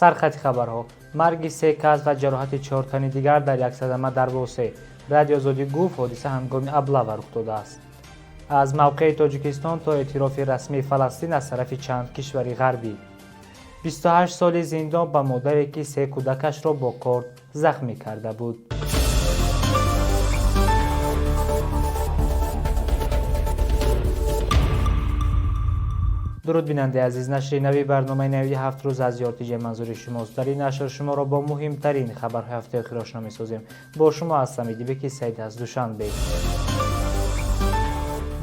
Сархати хабарҳо: марги се кас ва ҷароҳати 4 тани дигар дар як садама дар Восеъ. Радиои Озодӣ гуфт, ҳодиса ҳангоми аблава рух додааст. Аз мавқеи Тоҷикистон то эътирофи расмии Фаластин аз тарафи чанд кишвари ғарбӣ. 28 соли зиндон ба модаре, ки се кӯдакашро бо корд захмӣ карда буд. Дуруд, бинандаи азиз. Нашри нави барномаи нави 7 рӯз аз Ёртиҷе манзури шумост. Дар ин нашр шуморо бо муҳимтарин хабарҳои ҳафтаи охир ошно месозем. Бо шумо ҳастам Идибеки Саид аз Душанбе.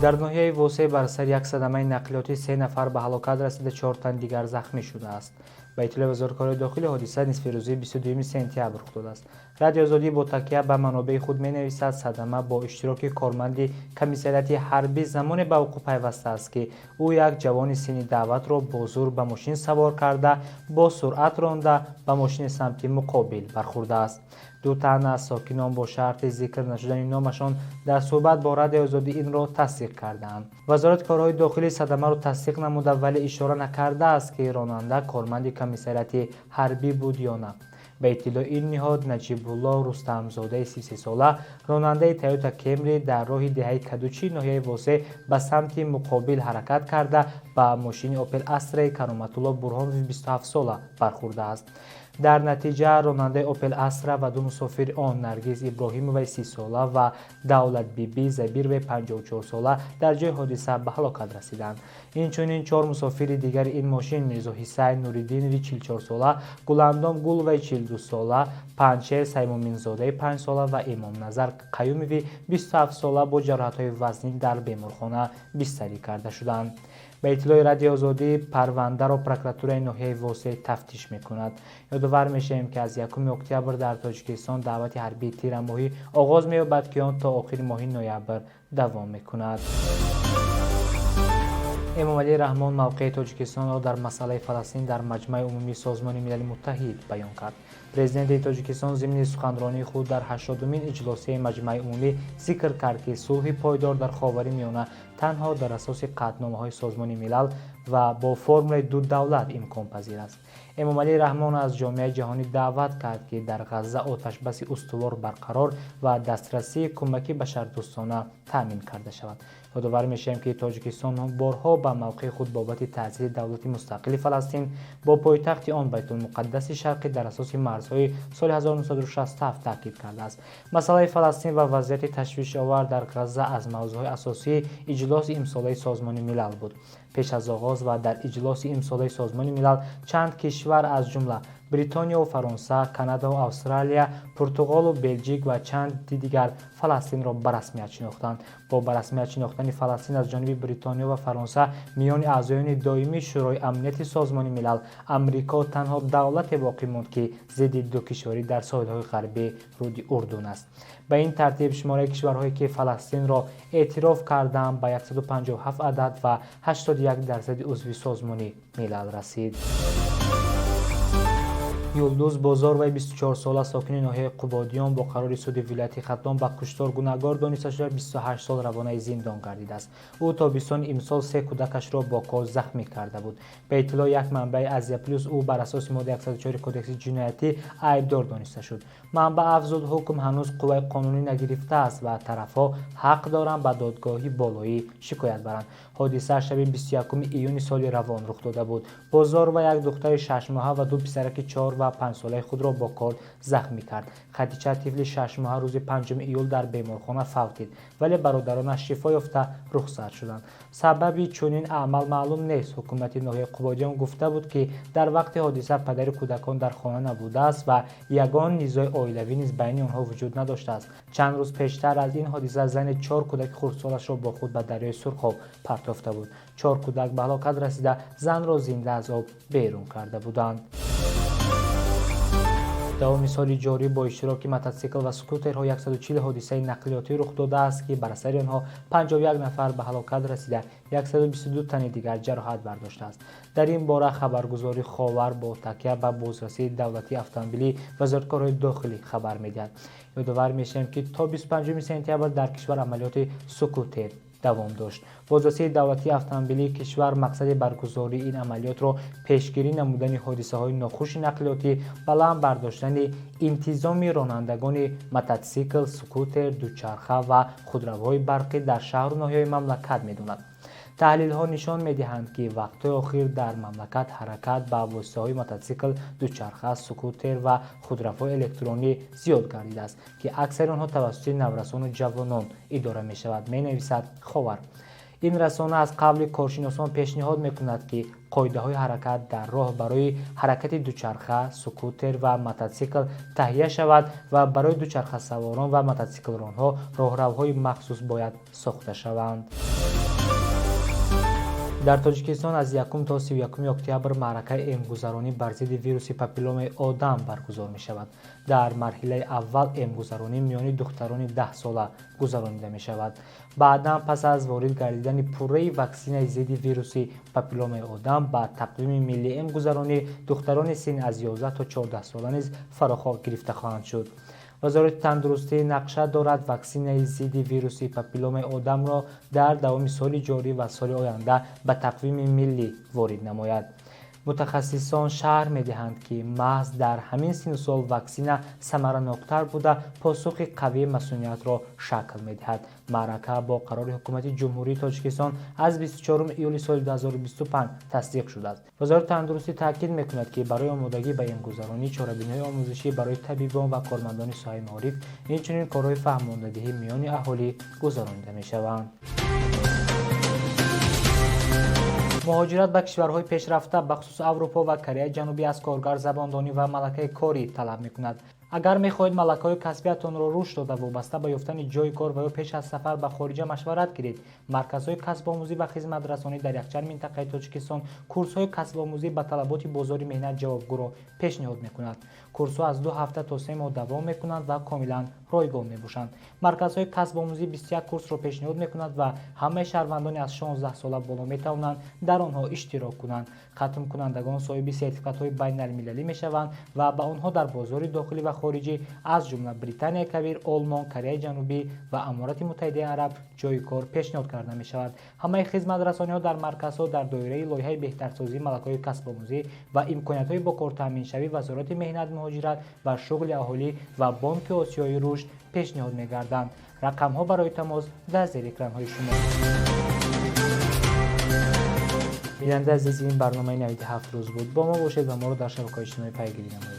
Дар ноҳияи Восеъ бар сари як садамаи нақлиётӣ 3 нафар ба ҳалокат расида, 4 тан дигар захмӣ шудааст. Ба иттилои вазорати корҳои дохилӣ, ҳодиса нисфи рӯзи 22 сентябр рух додааст. Радиои Озодӣ бо такя ба манобеи худ менависад, садама бо иштироки корманди комиссариати ҳарбӣ замоне ба вуқӯъ пайвастааст, ки ӯ як ҷавони синни даъватро бо зӯр ба мошин савор карда, бо суръат ронда, ба мошини самти муқобил бархӯрдааст. Ду тан аз сокинон бо шарти зикр нашудани номашон дар суҳбат бо Радиои Озодӣ инро тасдиқ кардаанд. Вазорати корҳои дохилӣ садамаро тасдиқ намуда, вале ишора накардааст, ки ронанда корманди комиссариати ҳарбӣ буд ё на. Ба иттилои ин ниҳод, Наҷибулло Рустамзодаи 33сола, ронандаи Тойота Кемри, дар роҳи деҳаи Кадучи ноҳияи Восеъ ба самти муқобил ҳаракат карда, ба мошини Опел Астраи Кароматулло Бурҳонови 27сола бархӯрдааст. Дар натиҷа ронандаи Опел Астра ва ду мусофири он, Наргиз Иброҳимоваи 30сола ва Давлатбибӣ Забироваи 54сола, дар ҷои ҳодиса ба ҳалокат расиданд. Инчунин 4 мусофири дигари ин мошин, Мирзо Ҳисайн Нуриддинови 44сола, Гуландом Гуловаи 42сола, Панҷшер Саймуминзодаи 5сола ва Имомназар Қаюмови 27сола бо ҷароҳатҳои вазнин дар беморхона бистарӣ карда шуданд. Ба иттилои Радиои Озодӣ, парвандаро прокуратураи ноҳияи Восеъ тафтиш мекунад. Ёдовар мешавем, ки аз 1 октябр дар Тоҷикистон даъвати ҳарбии тирамоҳӣ оғоз меёбад, ки он то охири моҳи ноябр давом мекунад. Эмомалӣ Раҳмон мавқеи Тоҷикистонро дар масъалаи Фаластин дар Маҷмаи умумии Созмони Милали Муттаҳид баён кард. Президенти Тоҷикистон зимни суханронии худ дар 80-умин иҷлосияи Маҷмаи умумӣ зикр кард, ки сулҳи пойдор дар Ховари Миёна танҳо дар асоси қатъномаҳои Созмони Милал ва бо формулаи ду давлат имконпазир аст. Эмомалӣ Раҳмон аз ҷомеаи ҷаҳонӣ даъват кард, ки дар Ғазза оташбаси устувор барқарор ва дастрасии кӯмаки башардӯстона таъмин карда шавад. Ёдовар мешавем, ки Тоҷикистон борҳо ба мавқеи худ бобати таъсиси давлати мустақили Фаластин бо пойтахти он Байтулмуқаддаси Шарқӣ дар асоси марзҳои соли 1967 таъкид кардааст. Масъалаи Фаластин ва вазъияти ташвишовар дар Ғазза аз мавзӯъҳои асосии иҷлоси имсолаи Созмони Милал буд. Пеш аз оғоз ва дар иҷлоси имсолаи Созмони Милал чанд кишвар аз ҷумла Бритонияву Фаронса, Канадаву Австралия, Пуртуғолу Белҷик ва чанди дигар Фаластинро ба расмият шинохтанд. Бо ба расмият шинохтани Фаластин аз ҷониби Бритониё ва Фаронса миёни аъзоёни доимии Шӯрои амнияти Созмони Милал, Амрико танҳо давлате боқӣ монд, ки зидди ду кишварӣ дар соҳилҳои ғарбии рӯди Урдун аст. Ба ин тартиб шумораи кишварҳое, ки Фаластинро эътироф карданд, ба 157 адад ва 81% узви Созмони Милал расид. Юлдуз Бозороваи 24сола, сокини ноҳияи Қубодиён, бо қарори суди вилояти Хатлон ба куштор гунаҳгор дониста шуда, 28 сол равонаи зиндон гардидааст. Ӯ тобистони имсол се кӯдакашро бо кор захмӣ карда буд. Ба иттилои як манбаи Азия Плюс, ӯ бар асоси моддаи 104 Кодекси ҷиноятӣ айбдор дониста шуд. Манбаъ афзуд, ҳукм ҳанӯз қувваи қонунӣ нагирифтааст ва тарафҳо ҳақ доранд ба додгоҳи болоӣ шикоят баранд. Ҳодиса шаби 21 июни соли равон рух дода буд. Бозорова як духтари 6моҳа ва ду писараки 4 ва 5солаи худро бо корд захмӣ кард. Хадича, тифли 6моҳа, рӯзи 5 июл дар беморхона фавтид, вале бародаронаш шифо ёфта рухсат шуданд. Сабаби чунин аъмал маълум нест. Ҳукумати ноҳияи Қубодиён гуфта буд, ки дар вақти ҳодиса падари кӯдакон дар хона набудааст ва ягон низои оилавӣ низ байни онҳо вуҷуд надоштааст. Чанд рӯз пештар аз ин ҳодиса зане 4 кӯдаки хурдсолашро бо худ ба дарёи Сурхоб партофта буд. 4 кӯдак ба ҳалокат расида, занро зинда аз об берун карда буданд. Давоми соли ҷорӣ бо иштироки мототсикл ва скутерҳо 140 ҳодисаи нақлиётӣ рух додааст, ки бар асари онҳо 51 нафар ба ҳалокат расида, 122 тани дигар ҷароҳат бардоштааст. Дар ин бора хабаргузори Ховар бо такя ба бозрасии давлатии автомобилии Вазорати корҳои дохилӣ хабар медиҳад. Ёдовар мешавем, ки то 25 сентябр дар кишвар амалиёти сукутер Давом дошт. Боздошти давлатии автомобилии кишвар мақсади баргузории ин амалиётро пешгирӣ намудани ҳодисаҳои нохуши нақлиётӣ, баланд бардоштани интизоми ронандагони мототсикл, скутер, дучарха ва худравҳои барқӣ дар шаҳру ноҳияҳои мамлакат медонад. Таҳлилҳо нишон медиҳанд, ки вақтҳои охир дар мамлакат ҳаракат ба воситаҳои мототсикл, дучарха, скутер ва худравҳои электронӣ зиёд гардидааст, ки аксари онҳо тавассути наврасону ҷавонон идора мешавад, менависад «Ховар». Ин расона аз қавли коршиносон пешниҳод мекунад, ки қоидаҳои ҳаракат дар роҳ барои ҳаракати дучарха, скутер ва мототсикл таҳия шавад ва барои дучархасаворон ва мототсиклронҳо роҳравҳои махсус бояд сохта шаванд. Дар Тоҷикистон аз 1 то 31 октябр маъракаи эмгузаронӣ бар зидди вируси папилломаи одам баргузор мешавад. Дар марҳилаи аввал эмгузаронӣ миёни духтарони 10-сола гузаронида мешавад. Баъдан, пас аз ворид гардидани пурраи ваксинаи зидди вируси папилломаи одам ба тақвими миллии эмгузаронӣ, духтарони синни аз 11 то 14 сола низ фарохо гирифта хоҳанд шуд. Вазорати тандурустӣ нақша дорад ваксинаи зидди вируси папилломаи одамро дар давоми соли ҷорӣ ва соли оянда ба тақвими миллӣ ворид намояд. Мутахассисон шарҳ медиҳанд, ки маҳз дар ҳамин синну сол ваксина самараноктар буда, посухи қавии масуниятро шакл медиҳад. Маърака бо қарори Ҳукумати Ҷумҳурии Тоҷикистон аз 24 июли соли 2025 тасдиқ шудааст. Вазорати тандурустӣ таъкид мекунад, ки барои омодагӣ ба эмгузаронӣ чорабиниҳои омӯзишӣ барои табибон ва кормандони соҳаи маориф, инчунин корҳои фаҳмондадиҳӣ миёни аҳолӣ гузаронида мешаванд. Муҳоҷират ба кишварҳои пешрафта, бахусус Аврупо ва Кореяи Ҷанубӣ, аз коргар забондонӣ ва малакаи корӣ талаб мекунад. Агар мехоҳед малакаҳои касбиятонро рушд дода, вобаста ба ёфтани ҷойи кор ва ё пеш аз сафар ба хориҷа машварат гиред, марказҳои касбомӯзӣ ва хизматрасонӣ дар якчанд минтақаи Тоҷикистон курсҳои касбомӯзӣ ба талаботи бозори меҳнат ҷавобгӯро пешниҳод мекунад. Курсҳо аз 2 ҳафта то 3 моҳ давом мекунанд ва комилан ройгон мебошанд. Марказҳои касбомӯзӣ 21 курсро пешниҳод мекунад ва ҳамаи шаҳрвандони аз 16 сола боло метавонанд дар онҳо иштирок кунанд. Хатмкунандагон соҳиби сертификатҳои байналмилалӣ мешаванд ва ба онҳо дар бозори дохилӣ ва хориҷӣ, аз ҷумла Британияи Кабир, Олмон, Кореяи Ҷанубӣ ва Аморати Муттаҳидаи Араб, ҷойи кор пешниҳод карда мешавад. Ҳамаи хизматрасониҳо дар марказҳо дар доираи лоиҳаи беҳтарсозии малакаҳои касбомӯзӣ ва имкониятҳои бо кор таъминшавӣ Вазорати меҳнат, муҳоҷират ва шуғли аҳолӣ ва Бонки Осиёии рушд пешниҳод мегарданд. Рақамҳо барои тамос дар зери экранҳои шумо. Бинандаи азиз, ин барномаи «Навиди ҳафт рӯз» буд. Бо мо бошед ва моро дар шабакаҳои иҷтимоӣ пайгирӣ намоед.